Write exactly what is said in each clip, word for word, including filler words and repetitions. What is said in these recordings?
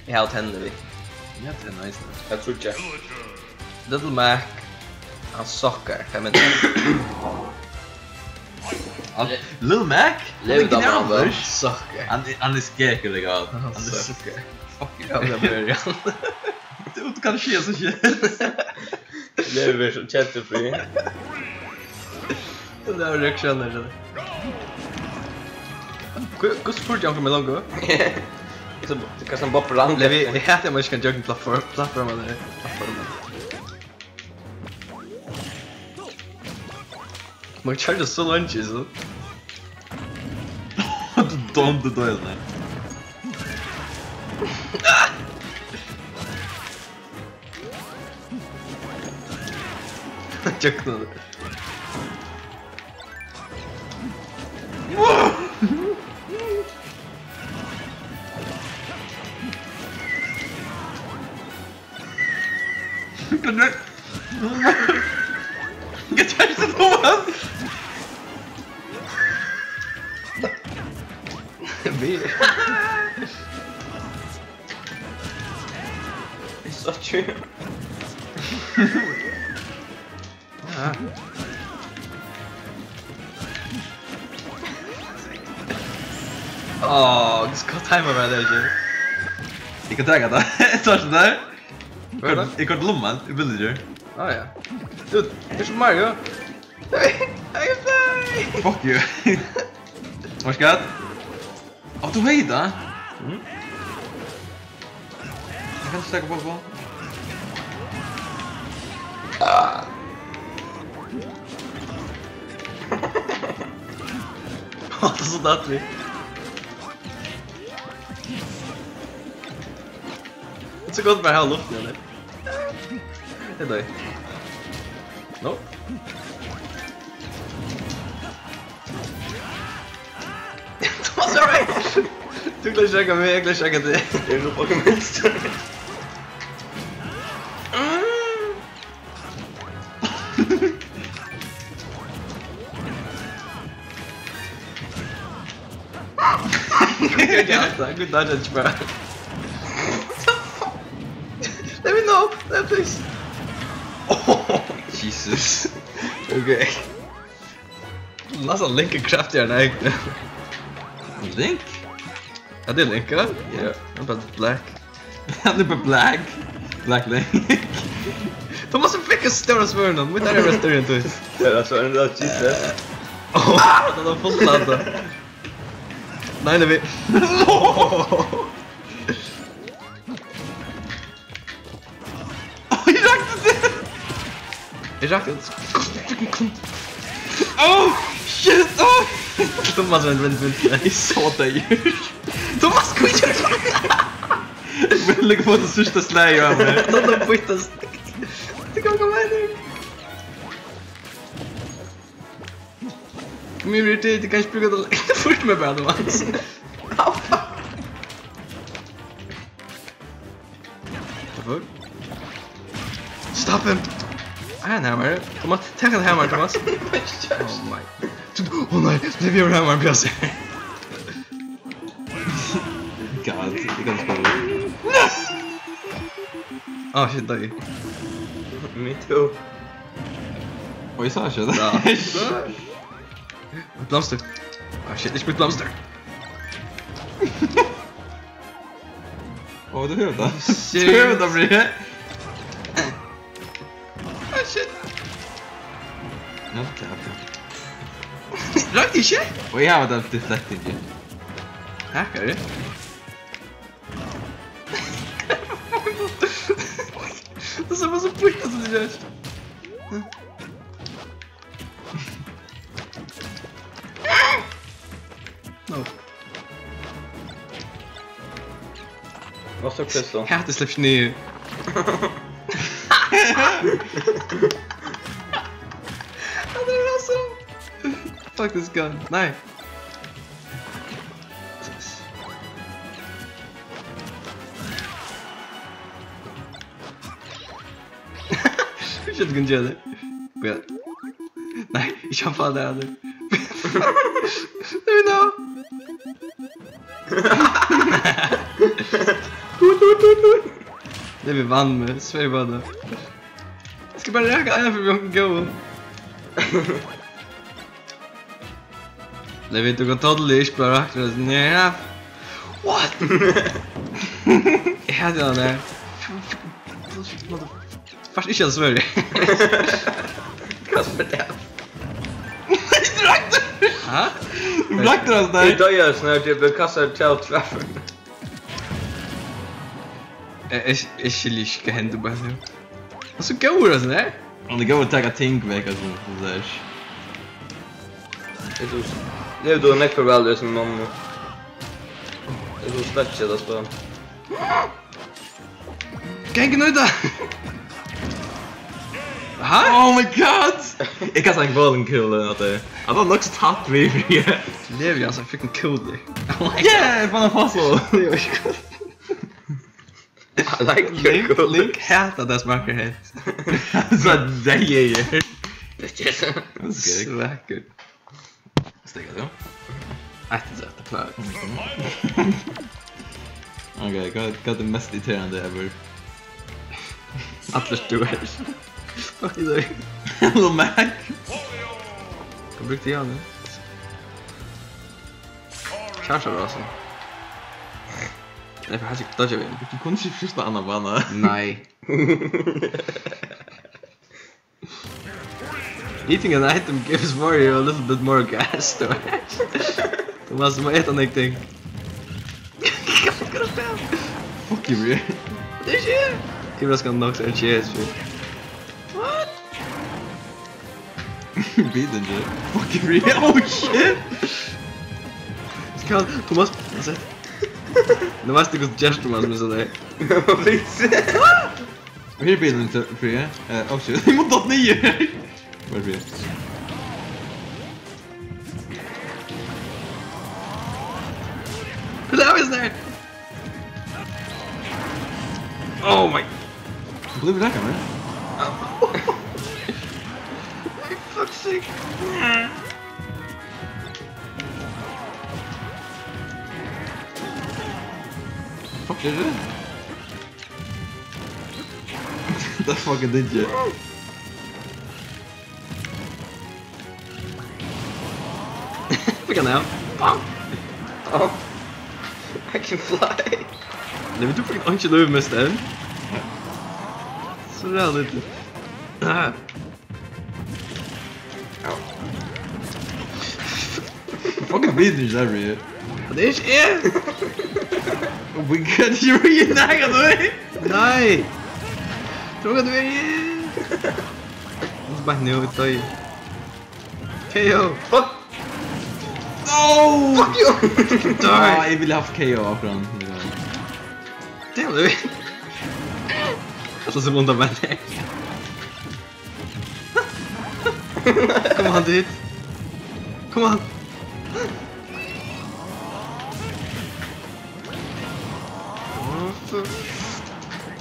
Eg havi tenni við. Eg havi tenni eisini. Eg trúgvi ikki. Little Mac, hann suckar. Hvat meinar tú? Hann, Lil Mac? Hann er genialur. Hann suckar. Hann er, hann er skekkur, like, hann er suckar. Fuck you. Ja, tað er hann. Tú, tú kanst ikki siga so shit. Levur so kjøtfrí. Tað er reaksjónin, skilur. Hva, hvussu spurdi hann fyri meg longu? Hvat, hvat hann boppar hann? Nei, vit, vit hata, at man ikki kann gjøgnum plattform-, plattformar, nei, plattformar. Man kann charge so leingi, so. Tú dómdi døgurnar. Gjøgnum. Hvat er tað, Thomas? Eg sá ikki. Ja. Áh, tú skal timer meg, tað er ikki. Eg kann taka tað. Eg tók tað har. Hvat er tað? Eg koyrdi lumman í villager. Áh, ja. Dude, tað er sum Mario. Hey, hey, fly! Fuck you. Vart skal? Áh, tú veit tað? Mm. Eg kann ikki taka upp á. Ah. Hatta er so deiligt. Tað er so gott bara at hava luft í henni. Eg doyði. No. Thomas, all right. Tú klárar ikki meg, eg klári ikki teg. Eg eri so fucking minnst. Good dodge, good dodge, bro. Let me know, let me please. Oh, Jesus. Okay. Næstan Link er kraftigari enn Link. Ja, tað er Link, ja? Ja. Hann er bara black. Hann er bara black. Black Link. Tú mást fekk stóra svørðin, mítt er bara størri enn títt. Ja, tað er so ein rød Jesus. Áh, tað var fullt av tað. Nei, nei, vit. Áh, eg rakti tað! Eg rakti tað. Oh, shit! Oh! Thomas, vent, vent, vent. Eg sá tað, eg. Thomas, hví ger tú tað? Men líka fáa tað síðsta slagið á meg. Tað er býtt. Tað kann ganga vegin. Kom yvir til, tú kanst brúka tað. Fyrst meg bara, Thomas. Au, fuck. Stop him! I have an hammer. Thomas, take the hammer, Thomas. Oh my. Oh nei, lev meg hammar, Bjørn. God, eg kann ikki spæla. Oh shit, doyði. Me too. Oj, eg sá ikki tað. Ja. Mítt blomstur. Ah, shit, ikki mítt blomstur. Ó, tú hevur tað. Shit. Tú hevur tað, Bríði. Ah, shit. Ja, tað er tað. Roykti ikki? Og eg havi tað deflecting. Hackari. Tað er so, so býtt, sum tað er. No. Master Crystal. Hetta er slept niður. Hann er awesome. Fuck this gun. Nei. Ikki at tú kanst gera tað. Bíða. Nei, ikki hann fara har, Alex. Let me know. Hut, hut, Levi vann meg, svei bara. Eg skal bara raka ein fyri onkrum góðum. Levi, tú kanst totally ikki bara rakna. Nei. What? Eg hevði hann har. Fært ikki at svørja. Hvat er tað? Raknar! Ha? Raknar hann der? Eg doyði av sånn her, eg bleiv kastaður til traffur. Eg, eg, eg skilji ikki, hvat hendir bara nú. Hann er so góður, altso, nei? Hann er góður at taka ting vekk, altso, sum tú sigur. Eg trúgvi, Levi, tú hevur nógv farvæl í hesum manninum. Eg trúgvi slett ikki, at tað spæl. Gangen út, da! Ha? Oh my god! Eg kasti ein bowlingkúlu at tær. Hann var nokk so tætt við, fyri. Levi, altso, eg fekk ein kúlu. Oh my god! Yeah, eg fann ein fossil! Tað var ikki gott. I like your Link, color. Link hatar tað smakkar hett. So, yeah, yeah. Bitches. Okay. Svakur. Steikja tú? Eitt til sett, klar. Okay, hvat, hvat er mest irriterandi ever? Allir stúrar. Fuck you, Lil Mac. Hvat brúkti eg hann? Kjærsa, altso. Nei, for helviti, dodge við. Tú kundi ikki fyrsta annan bana. Nei. Eating an item gives warrior a little bit more gas to it. Tú mást bara eta nakað. Fuck you, bro. Tað er ikki. Yvirraskandi nokk, so er tað ikki H S P. What? Bitin, Jay. Fuck you, bro. Oh, shit. Skal, Thomas, altso. Nú veitst tú, hvussu gestur mann, sum er so der. Fix. Her er bilurin til Fríða. Eh, oh shit, eg má dotta niður. Hvar er Fríða? Hvat er tað, snart? Oh my. Blívur rakað, man. Fuck's sake. Fuck, er tað? That fucking did you. Fekk hann av. Bam! Oh. I can fly. Nei, men tú fekk einki lív mist enn. So ræðuligt. Ah. Au. Fucking business every year. Tað er ikki eg! Oh my god, you really not gonna do it? Nei! Tað var gott verið. Nú bara nú, eg doyði. K O! Fuck! No! Fuck you! Doyði! Ah, eg vildi havt K O akkurát. Damn it! Altso, so vondt av meg. Come on, dude. Come on.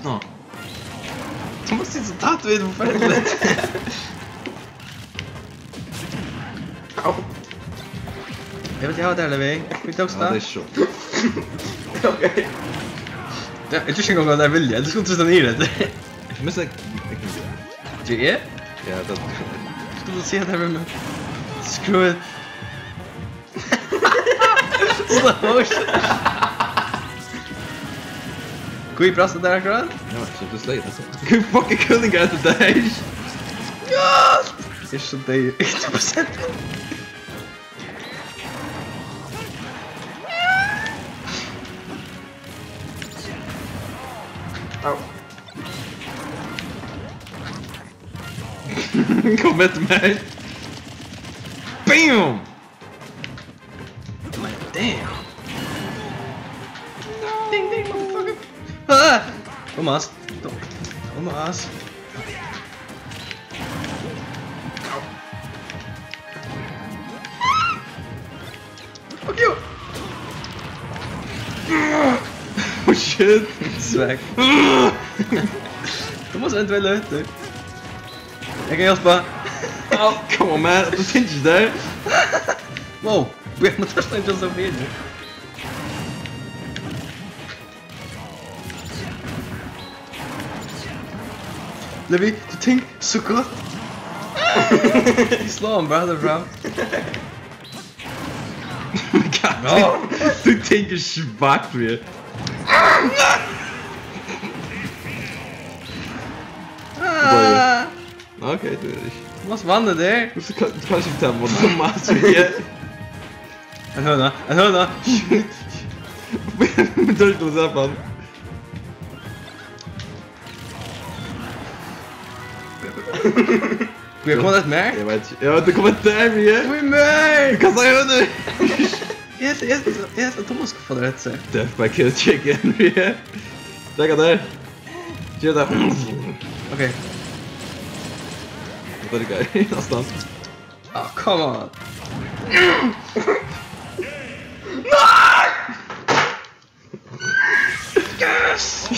Nå. Thomas, sitt so tætt við, forferdiligt. Au. Eg vil hava tað, Levi. Vit tókst tað. Ja, tað er so. Ok. Ja, eg trúgvi ikki eingong, at tað er vilja. Eg skuldi trýst niður eftir. Eg misti, eg, eg kann gera. Ger eg? Ja, tað. Skuldi tú siga tað við meg? Screw it. Slow motion. Hví brast tað har akkurát? Ja, so tú sleit, altso. Hví fucking kunningar er tað? Ja! Eg er so deyður. Eitt prosent. Au. Kom eftir mær. Bam! Man, damn. Ding, ding, motherfucker. Ah! Thomas. Thomas. Fuck you! Oh shit! Svak. Thomas, ein, tvey løtur. Eg kann hjálpa. Au, come on, man. Tú tendrar ikki tað. Wow. Eg má testa ein Joseph her. Levi, du tænker så godt. De slår ham bare derfra. Nå. Du tænker svagt, vi er. Ah. Nå, okay, det er det ikke. Du må også vande der. Du skal, du kan ikke tage mig så meget, så ja. En høne, en høne. Men du er ikke blevet sat på ham. Bliver kommet et mærke? Jeg ved ikke. Ja, det kommer der, vi er. Ui, mærke! Du kan sige høne. Yes, yes, yes, og du må sgu få det til. Death by Kill Chicken, vi er. Tjekka der. Tjekka der. Okay. Hvad er det, gør? Afstand. Oh, come on. Nej! Yes!